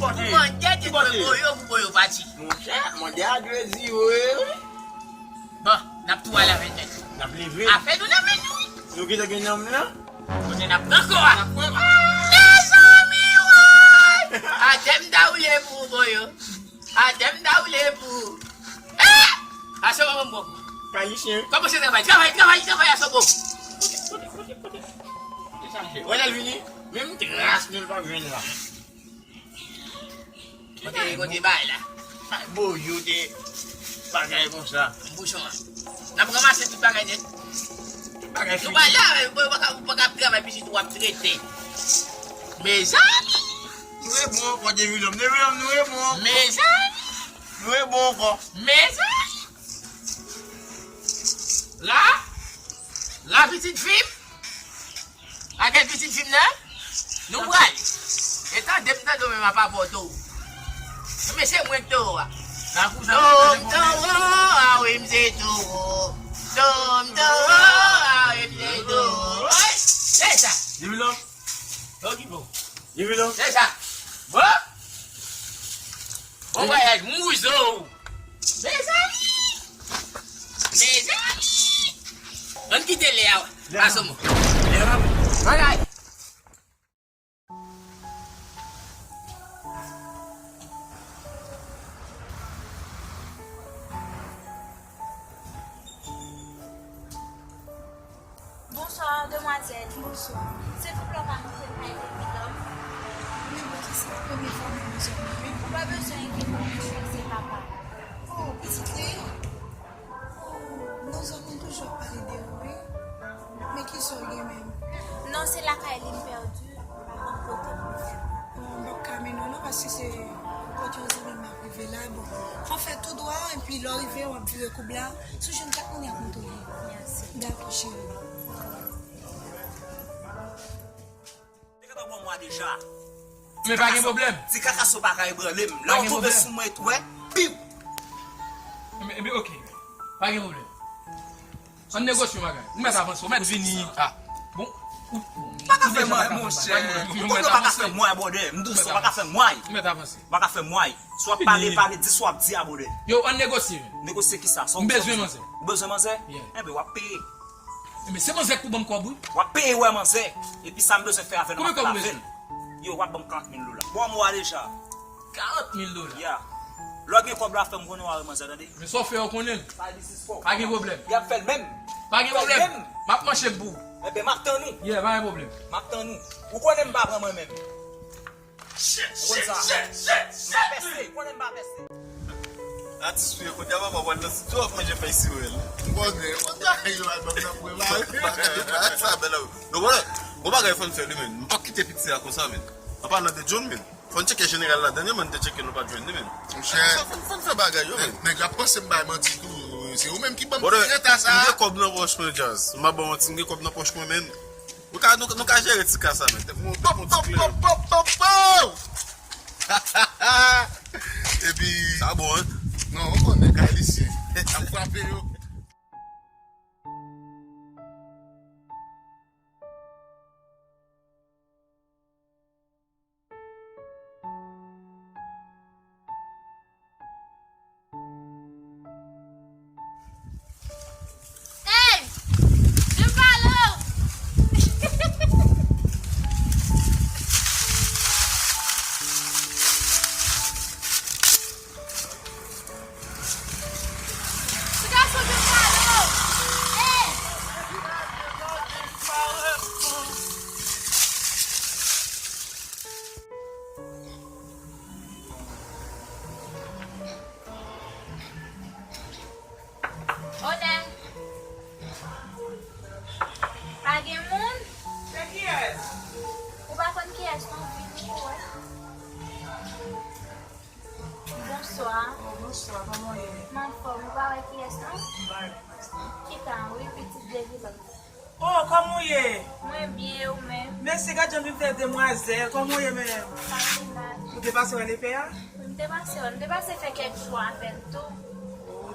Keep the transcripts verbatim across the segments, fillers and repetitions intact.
Pou mande ki bò yo, pou bò yo pati. Monchè, mande a dwe di yo, wi. Bon, n ap tou al avèk nèg. N ap leve. Afè nou nan men nou, wi. Nou gentan gen nanm nan? Kote n ap pran kò a? N ap pran kò. Mezanmi, woy! Atè m ta woule pou ou, bò yo. Atè m ta woule pou ou. Eh! Asobo, bon, bon. Kayisyen. Kòmanse travay, travay, travay, travay, Asobo. Kote, kote, kote, kote? Kote sa, monchè? Wè lè l vini, menm tras nou l p ap jwenn la. Kote, kote bay la? Bay boyo de bagay konsa. Bouchon an. N ap ranmase tout bagay nèt. Tout bagay fini. Nou pa la, ou pa ka, ou pa ka ap travay pitit ou ap trete. Mezanmi! Nou e bon ankò, Devilòm. Devilòm, nou e bon ankò. Mezanmi! Nou e bon ankò. Mezanmi! La? La pitit fi m? Lagèl pitit fi m nan? Nou pral. E tande m tande w menm ap apòte w. Men se mwen k towo a. Sa kou sa. Towo m towo, a wi m se towo. Towo m towo, a wi m se towo. Ey! Se sa. Devilòm. Okipe w. Devilòm. Se sa. Bon. Bon vwayaj, m wouzo w. Mezanmi! Mezanmi! Ann kite lè a, Asobo. Bagay. Bonswa, demwazèl. Bonswa. Silvouplè, w ka montre m kay Devilòm? Wi, men se premye fwa mwen wè zòn nan, wi. Ou pa bezwen enkyete w, monchè, se papa. Oh, pitit li? Oh, nan zòn nan toujou ap pale de ou, wi. Men kisa w gen menm? Non, se lakay li m pèdi. M pa konn kote pou m fè. Bon, m p ap ka mennen w non, paske se kote yon zanmi m ap rive la. Bon, fò w fè tou dwa, epi lè w rive, w ap vire koub la. Si w jwenn kat moun, y ap montre w li. Mèsi. Dakò, cheri. Li gentan bon mwa deja. Men pa gen pwoblèm. Ti kaka sa w pa ka ebranle m. Lè w tonbe sou mwen, tou wè, piw! Men, men, oke. Pa gen pwoblèm. Ann negosye yon bagay. Ou mèt avanse, ou mèt vini. Ah. Bon. Ou pa ka fè mwen, monchè. Ou konnen w pa ka fè mwen, bwòdè. M di w sa, w pa ka fè mwen. Ou mèt avanse. W pa ka fè mwen. Sa w ap pale, pale, di sa w ap di a, bwòdè. Yo, ann negosye. Negosye kisa? Sa w bezwen manzè. Ou bezwen manzè? Yeah. Enben, w ap peye. Enben, se manzè k pou ban m kòb, wi. W ap peye wè manzè. Epi sa m bezwen fè avè l, m ap fè l avè l. Yo, w ap ban m karant mil dola. Bon, mwa deja. Karant mil dola. Ya. Lè w gen kòb la, fè m konnen w a wè manzè, tande? Men sa w fè, w konnen l. Pa di sis fò. Pa gen pwoblèm. Y ap fè l menm. Pa gen pwoblèm. M ap manche m pou ou. Enben, m ap tann ou. Yeah, pa gen pwoblèm. M ap tann ou. Ou konnen m pa pran mwen menm. Ou konn sa. M pa pèse. Ou konnen m pa pèse. Atis ou ye, kounye a papa pral nan estidyo ap manje fèy siwèl. M konnen, yo, albòm nan prepare. Bagay, bagay sa bèl. Non, bon, bon bagay fò n fè li, men. M p ap kite piti a konsa, men. An palan de John, men. Fò n tcheke jeneral la, dènyèman n te tcheke l, nou pa t jwenn li menm. Monchè, fò n, fò n fè bagay yo menm. Nèg la panse m bay manti tou. Se ou menm ki ban m ti reta sa. M gen kòb nan pòch mwen, Jazz. M pa ba w manti, m gen kòb nan pòch mwen, men. Nou ka, nou, nou ka jere ti ka sa, men. Tèt mwen, tèt mwen ti klere. Pop, pop, pop, pop, pop! Epi sa bon, hein? Non, ou konnen, kay lisyen. Ap frape yo. Hey! Vin pale w! Ti gason, vin pale w! Hey! Onè. Pa gen moun? Se kiyès? Ou pa konn kiyès non, vini pou wè. Bonswa. Oh, bonswa, kòman w ye? M anfòm, ou pa wè kiyès non? M pa wè kiyès non. Chita, wi, pitit Devilòm. Oh, kòman w ye? Mwen byen, ou menm? Mèsi, gad jan m vin fè demwazèl. Kòman w ye menm? Pa pi mal. Ou te pase wè lepè a? Wi, m te pase wè l. M te pase fè kèk jou avè l tou. Oh, ou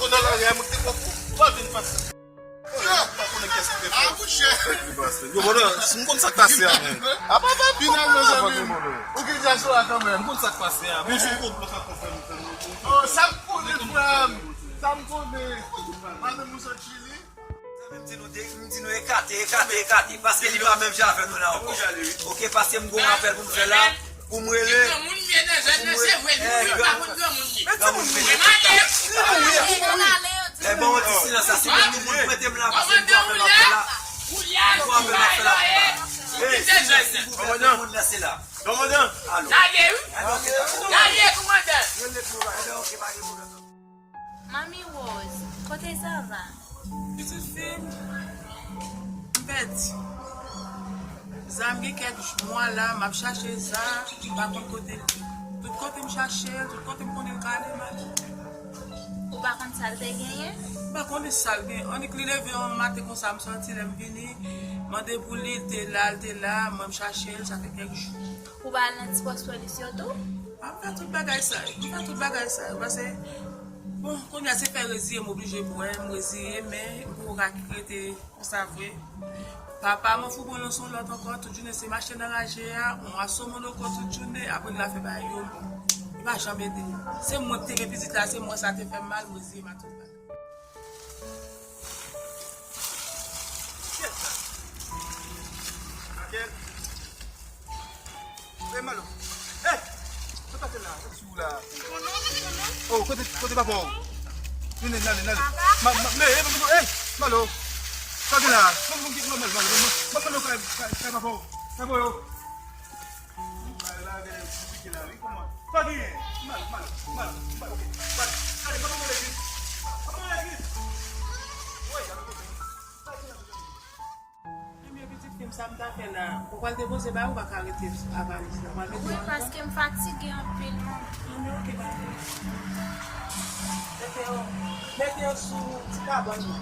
konn nan lari a, mwen te konprann. Ou pa vin pase. Yo, pa konnen kès ki te fè. Ah, mouche. Yo, bòdè, si m konn sa k pase a, men. Apa, apa, finalman, zanmi m, ou gen dyaspora kanmenm. M konn sa k pase a, men si m konn sa k pase a, m fè. Oh, sa m konnen, frè m. Sa m konnen. Madanm ou sot Chili? Zanmi m di nou de, m di nou ekate, ekate, ekate. Paske li pa menm jan avè nou la ankò. Ok, paske m gon apèl pou m fè la. Pou m rele. Granmoun vye nan zòn nan, se vre, li mouri pa konn granmoun li. Granmoun vye. Li mouri, li mouri. Ebyen, yon ti silans la, si gen moun prete m la, paske m gon apèl m ap fè la. M gon apèl m ap fè la. Ey, silvouplè, tout moun lese la. Kòmandan. Alo. Lage, wi. Lage, kòmandan. Ebyen, ok, pa gen pwoblèm. Manmi Rose, kote Zava? Pitit fi m, m pèdi. Za m gen kèk mwa la, m ap chache Za, m pa konn kote l ye. Tout kote m chache l, tout kote m konnen l ka ale, m ale. Ou Ou pa konn sa l te genyen? M pa konnen sa l gen. Annik li leve yon maten konsa, m sòti, lè m vini, mande pou li, l te la, l te la, mwen m chache l, sa fè kèk jou. Ou pa al nan ti pòs polis yo tou? M fè tout bagay sa yo, m fè tout bagay sa yo, paske, bon, kounye a se fè reziye, m oblije bwè, m reziye, men m poko ka rete konsa vre. Papa m an foubolon sou lòt ankò, tout jounen se mache nan raje a, on asomon ankò tout jounen, apre l la fè bagay yo, bon, li pa janm ede m. Se mwen ki te gen pitit la, se mwen sa te fè m mal, m reziye m a tout bagay. Kiyès sa? Raquel? Hey, Malo. Hey! Sa pase la? Sa sou la? Oh, kote, kote papa w? Vini, n ale, n ale. Ma, ma, me, hey, hey, hey, Malo. Sa gen la? Malo, Malo, Malo, Malo, kay, kay, kay papa w. Kay papa w. Mal la, gade, konplike la, wi, kòman? Sa genyen? Mal, mal, mal, mal, ok. Mal. Gade, papa mwen legliz. Papa mwen legliz. Wi, gade, kote. Sa genyen? Premye pitit fi m, sa m ta fè la, ou pral depoze ba ou pa ka rete a valiz la. Ou pral mete yo anndan. Wi, paske m fatige anpil, manmi. Anben, ok, pa gen. Mete yo, mete yo sou ti kabann nan.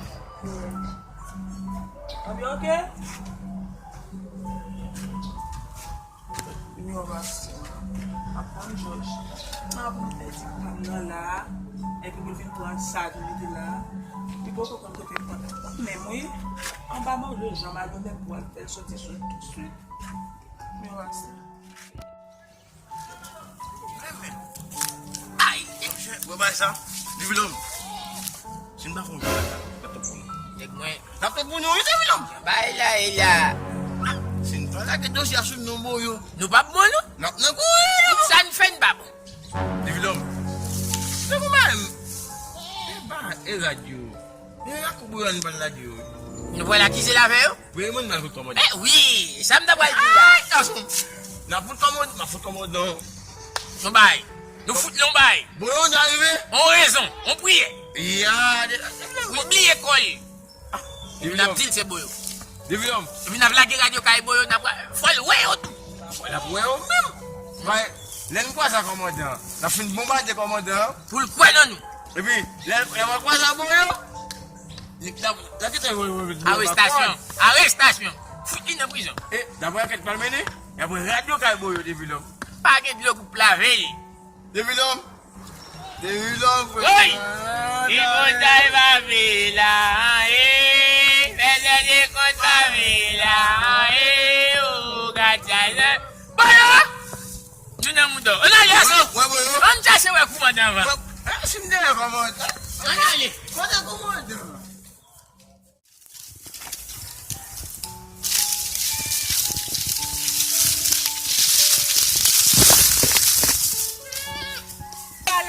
Anben, ok? Yo, pastè, ap tann Jòj. Mwen ap pèdi pa m nan la, epi pou l vin pran sa l mete la. Li poko konn kote l pran tèt la. Menm wi, anba manjè jan malonèt pou al fè l soti sou l tousuit. Yo, pastè. Ay, mwen bay sa. Divilòm. Si n pa fè yon jan bagay la, n ap tann pou nou. Nèg mwen. N ap tann pou nou, wi, Divilòm. Bay la, e la. Si n pa lage dosye a sou non Boyo. Nou p ap bon, non? N ap nan kouri, non. Tout sa n fè, n pa bon. Divilòm. Se kouman menm? E ba, e radyo. E la kou Boyo a n pa lage yo. Nou pral akize l avè yo? Premye moun nan fout kòmandan. Eh wi, sa m ta pral di la. Ay, gason. N ap fout kòmandan, n ap fout kòmandan. Yon bay. Nou fout li yon bay. Boyo, nou arive. On rezon, on priyè. Ya, de, de, de, Ou bliye kò l. Epi n ap di l se Boyo. Devilòm. Epi n ap lage radyo kay Boyo, n ap, fò l wè yo tou. Fò l ap wè yo menm. Bay, lè n kwaze ak kòmandan an, n ap fin bonbade kòmandan an. Pou l kwè nan nou. Epi, lè, lè n kwaze ak Boyo, Arestasyon! Arestasyon! Fout li nan prizon! E, daprè ankèt k pral mennen, y ap pran radyo kay Boyo, Devilòm. Pa gen dlo pou lave l! Devilòm! Devilòm! Woy! Li konn sa l pa vle la, e! Pèsòn li konn sa l pa vle la, e! O, gad sa, sa! Boyo! Jounen mouda. Ann ale, Aso! Wè, Boyo! Ann chache wè kòmandan an. Wè, e, si m te wè kòmandan. Ann ale! Kote kòmandan?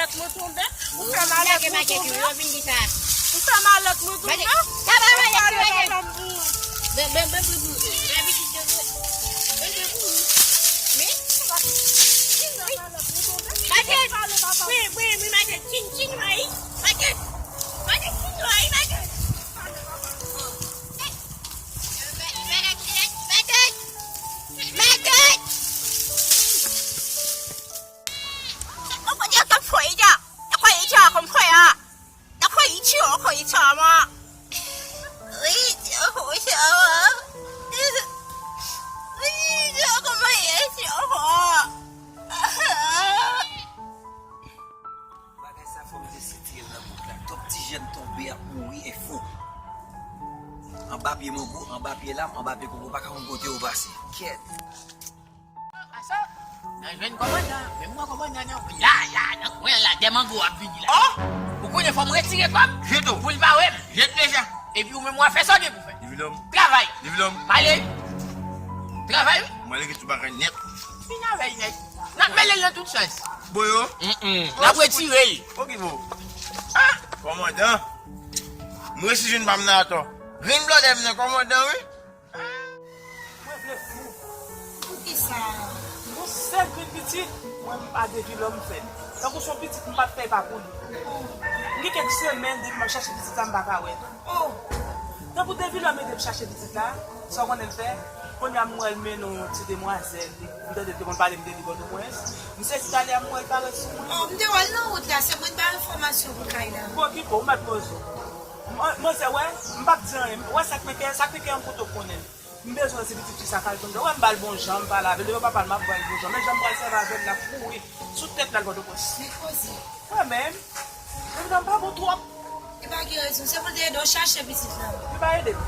Malèt mwen tonbe. Ou fè malèt mwen tonbe. Ou fè malèt mwen tonbe. Ou fè malèt mwen tonbe. Wi, wi, wi, mache. Chin, chin, wi. Mache. Mache, chin, wi, mache. Mache. Mache. Mwen konn yo konn fè ija. Yo konn ija konn fè a. Yo konn ija, yo konn ija, mwen. Wi, yo konn ija, mwen. Wi, yo konn fè ija, mwen. Bagay sa fò m te sitire l nan bouk la. Twòp ti jèn tonbe ap mouri enfo. Anba pye mango, anba pye lam, anba pye koko, pa ka konn kote yo pase. Kèt. Aso, nan jwenn kòmandan, men mwen kòmandan nan la, la, nan kwen la, dè mango ap vini la. Oh! Ou konnen fò m retire kò m. Jete w. Pou l pa wè m. Jete deja. Epi ou menm w a fè sa w gen pou fè. Devilòm. Travay. Devilòm. Pale. Travay, wi. Mwen lage tout bagay nèt. Fin avè l nèt. N ap mele l nan tout sans. Boyo. Mm, mm. N ap retire l. Okipe w. Ah, kòmandan. M resi jwenn pa m nan atò. Grenn blòdè m nan kòmandan, wi. Mwen vle fou. Poukisa? Yon sèl grenn pitit, mwen m pa Devilòm fè. Tankou se yon pitit m pa t fè, e pa pou li. M gen kèk semèn depi m ap chache pitit sa, m pa ka wè l. Oh! Tanpri Devilòm ede m chache pitit la, sa w konnen l fè? Kounye a m wè l mennen yon ti demwazèl, li, m tande l te konn pale m de li Pòtoprens. M sezi tande a m wè l parèt sou mwen. Oh, m te wè l nan wout la, se mwen ki ba l enfòmasyon pou kay la. Bon, kiko, ou mèt poze w. M, manzè, wè, m p ap di anyen. Wè sa k nan kè, sa k nan kè yon kote w konnen l. M bezwen se pitit fi sa k al jwenn. Wè m ba l bon jan, m pale avè l. Devan papa l, m ap ba l bon jan. Men jan m pral sèvi avè l la, kouri sou tèt la, l Pòtoprens. Li koze. Wè menm. Devilòm pa bon twòp. Li pa gen rezon. Se pou l te ede w chache pitit la. Li pa ede m.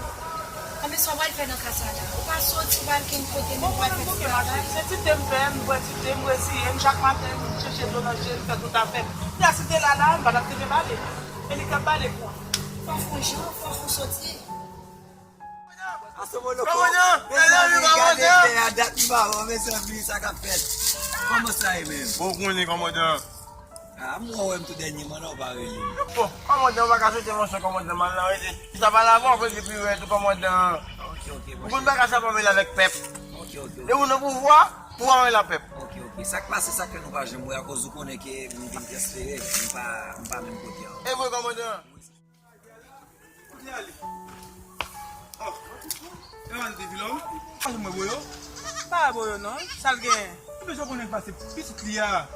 Anben sa w pral fè nan ka sa la? Ou pa soti, ou pa al kenn kote, men ou pral fè ti bagay. Se ti te m fè, m bwè ti te, m reziye m chak maten, m chèche dlo nan je m, fè tout afè m. Kounya si te la la, m pa t ap rive pale. E li k ap pale pou mwen. Fò w fè yon jan, fò w soti. Asomo Loko. Kòmandan, mezanmi, gade tè a, dat m pa wè w, mezanmi, sa k ap fèt? Kòman sa ye menm? Bon, ou konnen, kòmandan. Ah, m wè w tou dènyèman la, ou pa rele m. Bon, kòmandan, ou pa ka swete mwen sou kòmandan m al nan rete. Sa pa la, bon, apre, epi wè tou, kòmandan. Ok, ok, monchè. Ou konn bagay sa pa mele avèk pèp. Ok, ok, ok. E ou nan pouvwa, pouvwa mele ak pèp. Ok, ok. Sa k pase, sa k fè nou pa janm wè, akoz ou konnen ke m vin transfere, m pa, m pa menm kote an. E vre, kòmandan. Kote ale? Oh, e Devilòm? Pa janm wè Boyo? Pa wè Boyo non. Sa l genyen? Ebyen, sa w konnen k pase pitit li a?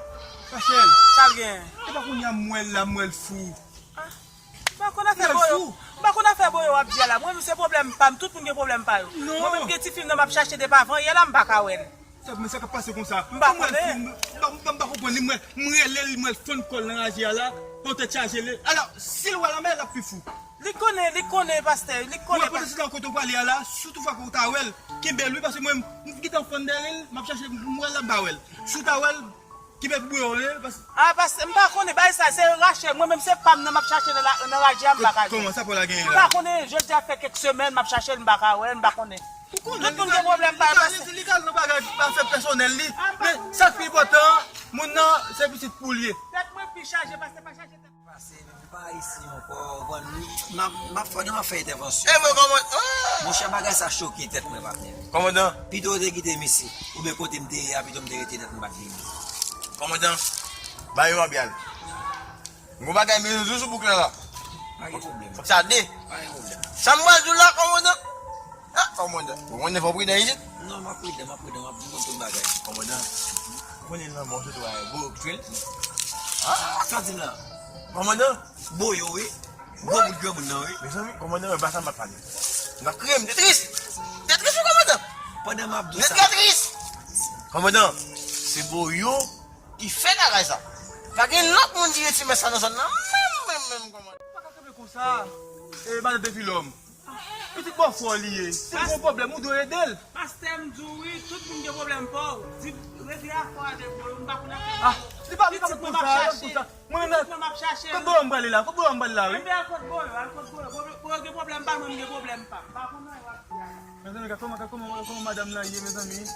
Rachel. Sa l genyen? E pa kounye a m wè l la, m wè l fou. Ah, m pa konn afè Boyo. M pa konn afè Boyo w ap di a la. Mwen menm se pwoblèm pa m. Tout moun gen pwoblèm pa yo. Non. Mwen menm gen tifi m nan m ap chache depi avan yè la, m pa ka wè l. Sa, men sa k ap pase konsa? M pa konnen. M pa, m pa, m pa konprann li, mwen, m rele l, mwen fè kòl nan raje a la, pou tèt chaje li. Alò, si l wè lanmè, l ap pi fou. Li konnen, li konnen, pastè, li konnen. Mwen pote sila kote w prale a la, si toutfwa ke w ta wè l, kenbe l wi, paske mwen, m gentan fann dèyè l, m ap chache, m wè l, m pa wè l. Si w ta wè l, kenbe pou bouyon li, paske. Ah, pastè, m pa konnen, bagay sa, se rache, mwen menm se pa m nan m ap chache nan la, nan raje a, m pa ka jwenn. Kòman sa, pa la genyen la? M pa konnen, jodi a fè kèk semèn, m ap chache l, m pa ka wè l, m pa konnen. Tout moun gen pwoblèm pa yo, pastè. Li ka nan bagay afè pèsonèl li. Men sa k pi enpòtan, moun nan, se pitit pou l ye. Tèt mwen pi chaje, pastè, pa chaje tèt. Pase, men m pa isi ankò, ou konprann, m ap, m ap fè, m ap fè entèvansyon. E mwen kòman? Ah! Monchè, bagay sa choke tèt mwen, patnè. Kòmandan. Pito w te kite m isi, oubyen kote m te ye a, pito m te rete nèt, m pa t vini. Kòmandan, ba yo mabyal. M gon bagay m bezwen di w sou bouk la la. Pa gen pwoblèm. Fòk sa de. Pa gen pwoblèm. Sa m pral di w la, kòmandan? Ah, kòmandan. Ou konnen fò w pridan isit? Non, m ap pridan, m ap pridan, m ap di w tout bagay. Kòmandan, ou konnen lanmò sou twa e Boyo ki tchwe l? Ah, sa w di m la? Kòmandan. Boyo, wi. Gwo bout granmoun nan, wi. Mezanmi, kòmandan, mwen pa sa m ap pale. M ap kriye, m te tris. M te tris, wi, kòmandan. Pandan m ap di w sa. M te tris. Kòmandan, se Boyo ki fè bagay sa. Pa gen lòt moun ki gen ti mès sa nan zòn nan. Menm, menm, menm, kòmandan. Ou pa ka kanpe konsa. E, madan Devilòm. Pitit bòfè w li ye. Si l gen yon pwoblèm, ou dwe ede l. Pastè, m di w wi, tout moun gen pwoblèm pa w. Di, regle afè w avèk Boyo, m pa konn afè. Ah, li pa, li pa konn konsa, li pa konn konsa. Mwen menm, kot Boyo m prale la, kot Boyo m prale la, wi. Enben, al kot Boyo, al kot Boyo. Boyo, Boyo gen pwoblèm pa l, mwen m gen pwoblèm pa m. M pa konn anyen w ap di a la. Mezanmi, gad kòman, gad kòman, kòman madanm nan ye, mezanmi.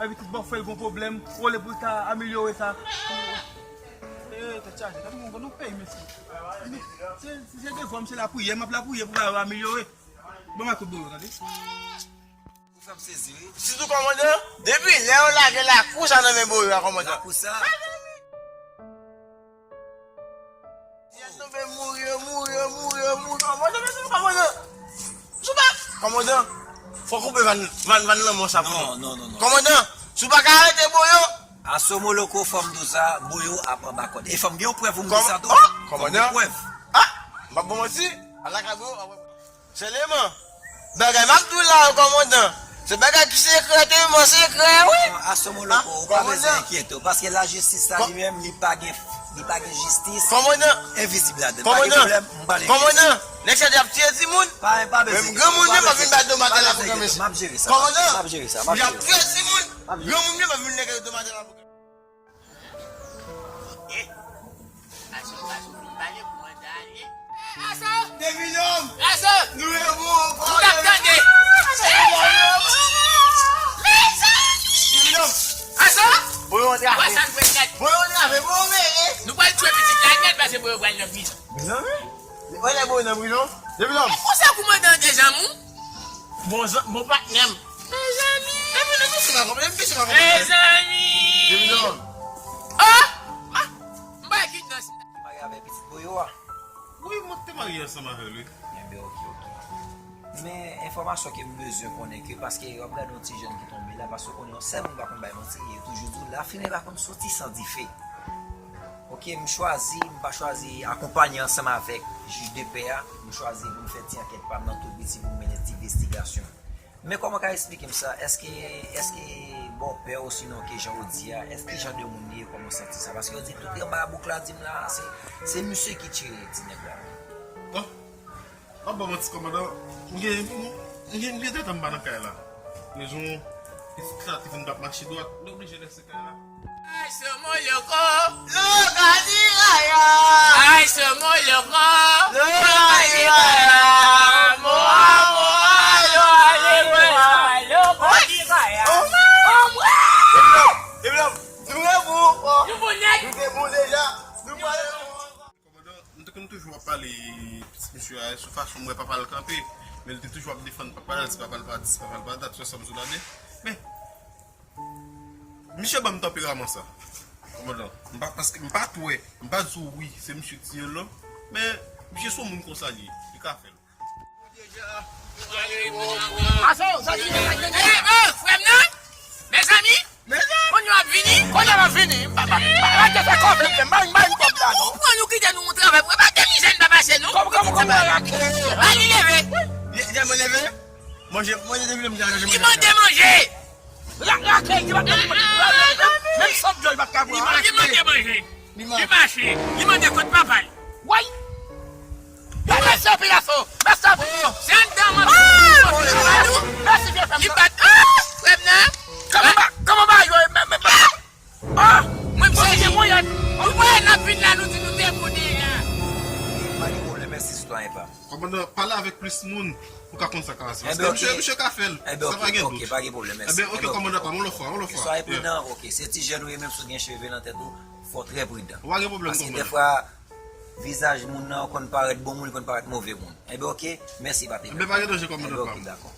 Epi tout bòfè l gon pwoblèm, ou olye pou l ta amelyore sa. Eh, tèt chaje, gad moun, nou peyi, mesye. Se, se, se devwa m, se lapriyè, m ap lapriyè pou bagay yo amelyore. Ban m al kot Boyo, tande. Ou fè m sezi, wi. Sitou kòmandan, depi lè yo lage lakou sa nan men Boyo a, kòmandan. Lakou sa? Yè tonbe mouri, yo mouri, yo mouri, yo mouri. Kòmandan, mezanmi, kòmandan. Soupa! Kòmandan, fò w koupe van, van, van lanmò sa pou nou. Non, non, non, non. Kòmandan, si w pa ka arete Boyo. Asomo Loko, fò m di w sa, Boyo ap anba kòd. E fò m gen yon prèv pou m di sa tou. Kòmandan. Fò m gen prèv. Ah! M p ap ba w manti. Al lakay Boyo, w ap wè. Sèlman, bagay m ap di w la yo, kòmandan, se bagay ki sekrè tèlman sekrè, wi. Asomo Loko, ou pa bezwen enkyete w, paske lajistis la li menm, li pa gen, li pa gen jistis envizib ladan l. Pa gen pwoblèm, m pale. Kòmandan, nèg sa t ap tiye timoun. Pa, pa bezwen enkyete w, pa bezwen enkyete w, m ap jere sa, m ap jere sa, m ap jere sa. Kòmandan, y ap tiye timoun. Granmoun yo pa vin nèg yo domajel avoka. Eh, Aso, Aso, vin pale pou mwen, ta ale. Aso! Devilòm! Aso! Nou revou! Nou t ap tande! Devilòm! Aso! Boyo antrave! Wè sa n fè nèt! Boyo antrave! Boyo mele! Nou pral tchwe pitit la nèt paske Boyo pral nan prizon. Mezanmi! Wè lè Boyo nan prizon? Devilòm! E konsa kòmandan an te zanmi w? Bon zan-, bon patnè m. Mezanmi! Epi nou pise pa konprann, pise pa konprann. Mezanmi! Devilòm! Ah! Ah! M pa kit nan. Te marye avèk pitit Boyo a? Wi, mwen te marye ansanm avè l, wi. Enben, oke, oke. Men enfòmasyon ke m bezwen konnen ke, paske w ap gade yon ti jèn ki tonbe la, paske w konnen yon sèl moun pa konn bay manti, e yo toujou di w lafimen pa konn soti san dife. Ok, m chwazi, m pa chwazi akonpanye ansanm avèk jij de pè a, m chwazi pou m fè ti ankèt pa m nan tou piti pou m mennen ti envestigasyon. Men kòman w ka eksplike m sa? Èske, èske bòpè w, osinon ke jan w di a, èske ki jan de moun li ye, kòman w santi sa? Paske yo di tout anba bouk la di m la, se, se misye ki tiye ti nèg la. Bon, m ap ba w manti, kòmandan, m gen, m gen, m gen de tan m pa nan kay la. Rezon, pitit la te vin p ap mache dwat, m te oblije lèse kay la. Ay, se mwen, Lyoko. Lyoko di Raya. Ay, se mwen, Lyoko. Lyoko di Raya. Mwa, mwa, Lyoko di Raya. Lyoko di Raya. Epi, epi, nou gen pou, nou bon nèg. Nou te bon deja. Nou pale pou. Kòmandan, m te konn toujou ap pale pitit misye a sou fason m wè papa l kanpe, men l te toujou ap defann papa l, si papa l pa di, si papa l pa dat, sou sa m sou lannen. Men, misye ban m tanperaman sa. Kòmandan, m pa, paske m pa t wè, m pa di w wi, se misye ki tiye l non. Men, misye se yon moun konsa li ye, li ka fè l. Ase, sa ki gen, sa ki gen. Eh, oh, frè m nan? Mezanmi? Mezanmi? Kounye a ap vini? Kounye a ap vini? M pa, pa, pa, pa te fè kòb menm, m pa, m pa yon kòb la, non. Ou pran nou kite nou yon travay, pou pa de mizè n pa pase, non. Kòb, kòb, kòb la, la. Ba li leve. Li, li mande leve? Manje, manje depi lè m te al manje. Li mande manje. La, la, kay, li pa t ka, menm sant djòl li pa t ka pran. Li mande manje. Li mache. Li mande kot papa l. Woy! Mèsi anpil, Aso. Mèsi anpil. Se anndan mwen. Mèsi, vye frè m. Li bat. Ah! Frè m nan. Kòman ba, kòman ba yo, men, men, men. Ah! Mwen, mwen, mwen, mwen, nou wè n ap vin la, nou di nou te bon deja. Pa gen pwoblèm, mèsi, sitwayen pa m. Kòmandan, pale avèk plis moun pou ka konn sa k ap pase. Paske misye, misye ka fè l. Sa pa gen dout. Enben, ok, ok, pa gen pwoblèm, mèsi. Enben, ok, kòmandan pa m, yon lòt fwa, yon lòt fwa. Swa pridan, ok. Se ti jèn ou ye, menm si w gen cheve nan tèt ou, fò w trè pridan. Ou pa gen pwoblèm, kòmandan. Paske dèfwa, vizaj moun nan konn parèt bon moun, li konn parèt move moun. Enben, ok, mèsi, papi. Enben, pa gen danje, kòmandan pa m. Enben, ok, dakò.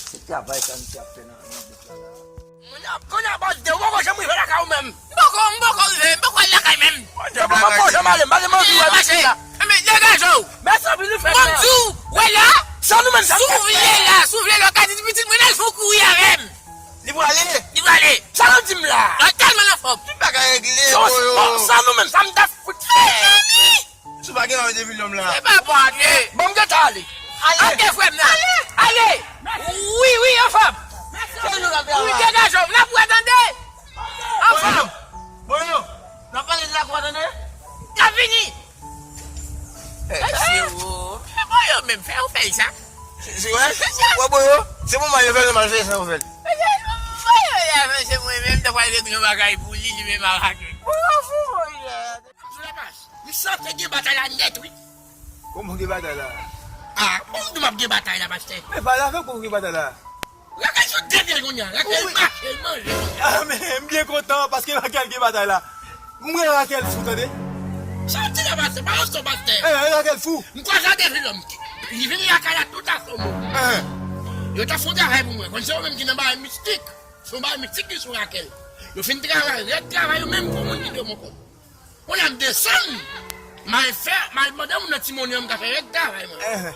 Se travay sa misye ap fè nan, nan bouk la, la. Moun ap, kounye a, bòs de, ou poko janm rive lakay ou menm. M poko, m poko rive, m poko al lakay menm. Bòs de, m poko janm ale, m pa gen manvi wè pitit la. Enben, degaje w. Mèsi anpil, li fè. Mwen di w, wè la. Sa nou menm, sa nou menm. Si w vle la, si w vle la, w ka di pitit mwen al fè yon kouri avè m. Li prale. Li prale. Sa nou di m la? Mwen tèlman anfòm. Tout bagay regle, bro. Sa nou menm, sa m ta fout fè. Mezanmi! Si w pa gen anvi de vilòm la. Se pa bon, ok. Bon, m gentan ale. Ale. Ok, frè m nan. Ale. Ale. Wi, wi, anfòm. Wi, degaje w. N ap wè, tande. Anfòm. Bon, yo. N ap pale de la kwa, tande. N ap vini. Eh, mesye, oh. Fè bon yo menm, fè yo fè sa. Se, se, wè, wè, bon, yo. Se moman yo fè l, mal fè sa, yo fè l. Mesye, bon, yo la, mesye, mwen menm, ta pral regle yon bagay pou li, li menm avake. Bon, fou, bon, yo. Sou lapaj. M santi gen batay la nèt, wi. Kòman gen batay la? Ah, bon, m di w ap gen batay la, pastè. Men pale avèk mwen, gen batay la. Rakèl sou de pye l kounye a. Rakèl mache, l manje. Ah, men m byen kontan paske Rakèl gen batay la. M wè Rakèl fou, tande. Sa w di la, pastè, pa yon son, pastè. Eh, Rakèl fou. M kwaze ak de vilòm. Li vin lakay la tout asomwo. Eh. Yo ta fè yon travay pou mwen. Konn se yo menm ki nan bagay mistik. Se yon bagay mistik ki sou Rakèl. Yo fin travay, rèd travay yo menm pou moun ki de mon kòb. Kounye a m desann, m al fè, m al mande moun nan ti monnen an, m ka fè rèd travay mwen.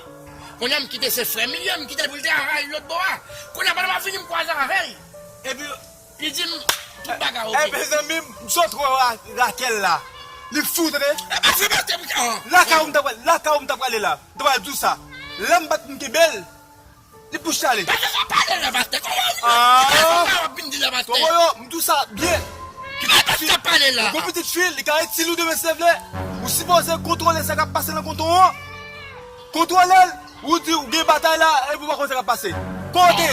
Kounye a m kite se frè m li ye, m kite l pou l travay lòt bò a. Kounye a pandan m ap vini m kwaze avè l. Epi li di m tout bagay oke. Eh, mezanmi, m sot wè Ra-, Rakèl la. Li fou, tande. E pa se pastè pou sa. Lakay ou m ta pral, lakay ou m ta prale la. M ta pral di w sa. Lè m bat m kenbe l. Li bouch ale. Pastè, sa pale la, pastè. Kòman ou vin la? Ah. Ki fason sa w ap vin di la, pastè? Kòman yo, m di w sa byen. Ki fason sa pale la? Gon pitit fi, li ka itil ou demen si Dye vle. Ou sipoze kontwole sa k ap pase nan konton an. Kontwole l, ou di ou gen batay la, epi ou pa konn sa k ap pase. Kote?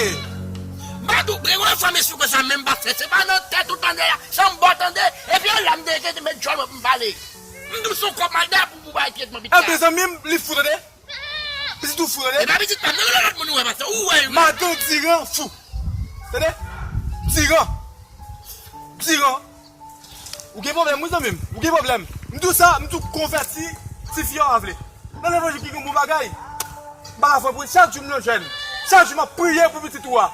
M pa di w, gen yon enfòmasyon konsa menm, pastè. Se pa nan tèt ou tande a, sa m ba w tande, epi yon lè m te rete met djòl mwen pou m pale. M di w se yon kòb m al dèyè pou, pou bay tretman pitit la. Enben, zanmi m, li fou, tande. Pitit ou fou, tande? E pa pitit pa m, non, non, lòt moun ou wè, pastè, ou wè, wi. Madan Diran fou. Tande? Diran. Diran. Ou gen pwoblèm, wi, zanmi m. Ou gen pwoblèm. M di w sa, m di w konvèti, tifi a w vle. Nan levanjil ki gen bon bagay. M pa ka fè pou li. Chak jou m nan jèn. Chak jou m ap priye pou pitit ou a.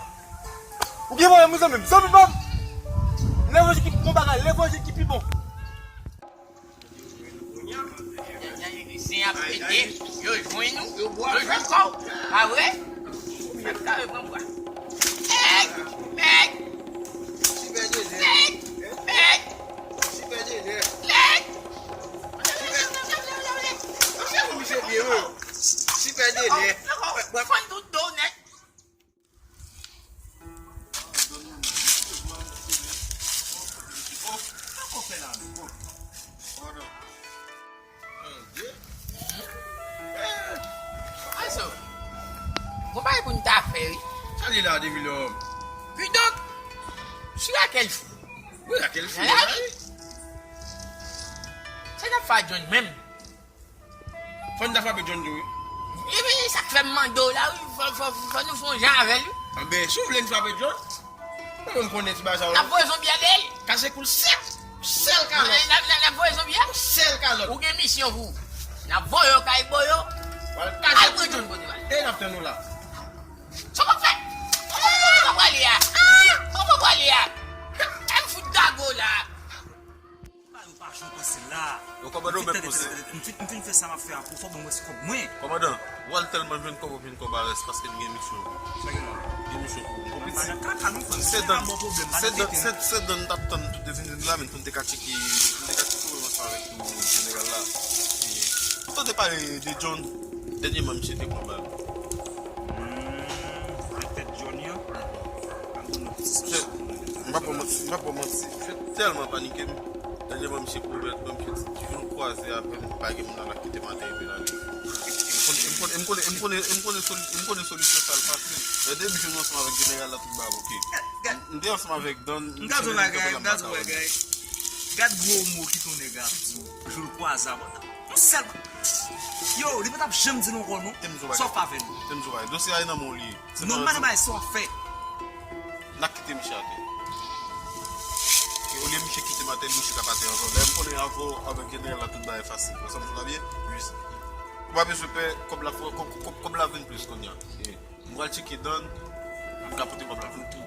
Ou gen pwoblèm, wi, zanmi m. Zanmi pa m. Levanjil ki bon bagay. Levanjil ki pi bon. Sen ap pete, yo jwenn ou, yo jwenn kò w. Pa vre? Kare pran bwa. Èg! Èg! Sipè de lè. Èg! Èg! Sipè de lè. Èg! Misye byen, wi. Sipè de lè. Fann tout do w nèt. Sa w fè la menm? Aso, gon bagay pou n ta fè, wi. Sa li la, Devilòm? Kidonk, si Rakèl fou. Wi, Rakèl fou, wi. Sa n ap fè a John menm? Fò n ta frape John tou, wi. Epi, sa k fè m mande w la, wi, fò, fò, fò nou fè yon jan avè l, wi. Anben, si w vle n frape John, mwen menm konnen ti bagay sa yo. N ap voye zonbi a dèyè l. Kase kou l sèk. Sèl kalòt. N ap, n ap, n ap voye zonbi a. Sèl kalòt. Ou gen misyon pou w. N ap voye w kay Boyo. Al pran John kote w al. E n ap tann ou la. Sa w ap fè? Kote w prale a? Kote w prale a? Al fout dago la. Yo pa jwe panse la. Yo kòmande w menm panse. M fin, m fin fè sa m ap fè a pou fò ban m rès kòb mwen. Kòmandan, w al tèlman jwenn kòb, w ap jwenn kòb a rès paske m gen misyon. Sa gen la? Gen misyon pou ou. Bon, piti. Madan kaka, nou fè m se dan, se dan, se, se dan n t ap tann pou te vin la, men pou n te ka tcheke, pou n te ka tcheke w ansanm avèk tou jeneral la. E, ou tande pale de John, dènyèman misye te pran bal. Hmm, nan tèt John yo. M p ap ba w manti, m p ap ba w manti. Misye tèlman panike m. Dènyèman, misye kouvè, misye di, jou l kwaze avè m, pa gen moun nan l ap kite m atè epi l ale. M konnen, m konnen, m konnen, m konnen, m konnen soli-, m konnen solisyon sa l pase. Lè depi jou m ansanm avèk jeneral la tout bagay oke. M te ansanm avèk Dan, m te kanpe nan bagay. Gad gwo mo ki ton nèg ap di w. Jou l kwaze avè w. Yon sèl. Yo, li pa t ap janm di nou ankò non. Sa w fè avè nou? Dosye a nan men w li ye. Non, m pa nan bagay sa w ap fè. N a kite misye atè. E olye misye kite m atè, misye t ap atè ankò. Lè m konnen avè w avèk jeneral la tout bagay fasil. Ou sanm sou la byen? Jis. Ou pa bezwen pè, kòb la fò, kòb, kòb, kòb la vin plis kounye a. E m pral tcheke Dan, m ka pote kòb la pou tou.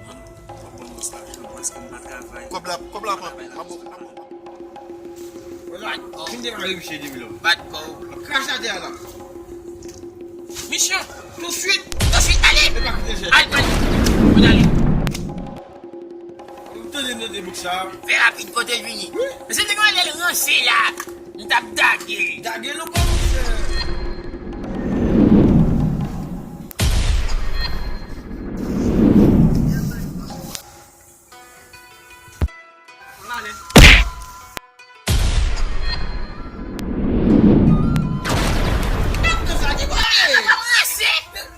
Kòb la, kòb la pran. M ap, m ap, m ap. Vin demare misye Devilòm. Bat kò w. Krache atè a la. Misyon. Tousuit. Tousuit, ale. E pa kite jèn. Al pran li. Mwen ale. Ou tande, tande bouk sa? Fè rapid kote l vini. Wi. Mesye, te gen lè l ranse la. M t ap dage l. Dage l ankò, monchè.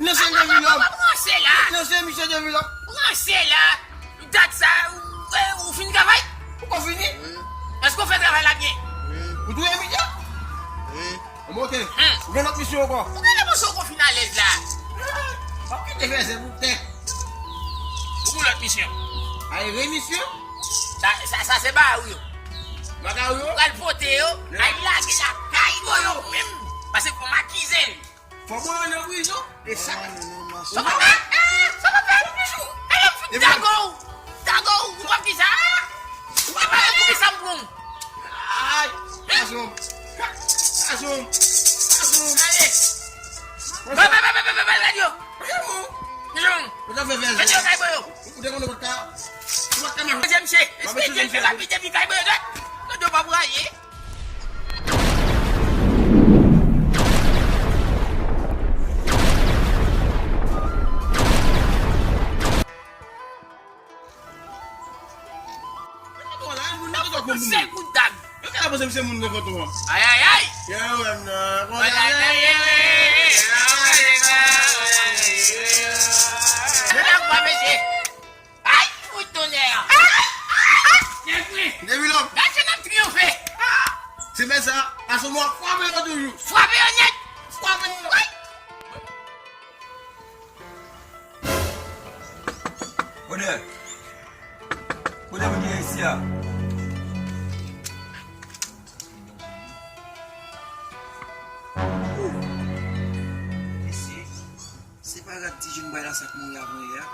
Nan se Devilòm. Nan se misye Devilòm. Dat sa, ou, ou fin travay? Ou konn fini? Èske w fè travay la byen? Ou touye misye? Bon, oke. Ou gen lòt misyon ankò? Ou genlè panse w konn fin alèz la. W ap kite fè zèb ou tè. Ou gen lòt misyon. Ay, remisyon? Sa, sa, sa se bagay ou yo. Bagay ou yo? Pral pote yo, ay lage lakay Boyo menm. Paske fò m akize l. Fò Boyo nan prizon. E sa. Sa pa fè, sa pa fè, Michou. Gade m fout dago w. Dago w, ou p ap di sa. Ou pa pale pou ki sa m pran w. Ay, gason. Gason. Gason. Ale. Bay, bay, bay, bay, bay, bay, bay, yo. Michou. Ou te konnen w pa t ka, ou pa t ka mache. Dezyèm che. Espedye l fè rapid epi kay Boyo dwat. Kote w pa pou ale. Sèl kout dag. Yo ka panse m se moun nan kanton an. Ay, ay, ay. Yo wè m nan. Ay, ay, ay, ay, ay, ay, ay, ay. Yo la kwa, mesye. Ay, fout tonnè. Devilòm. Gad jan n ap triyonfe. Se mè sa, asomwa frape yo toujou. Frape yo nèt. Frape yo. Ay. Bonè. Bonè, moun ki gen isi a. Mesye, se pa rad ti jenn bway la sa k mouri avan yè a?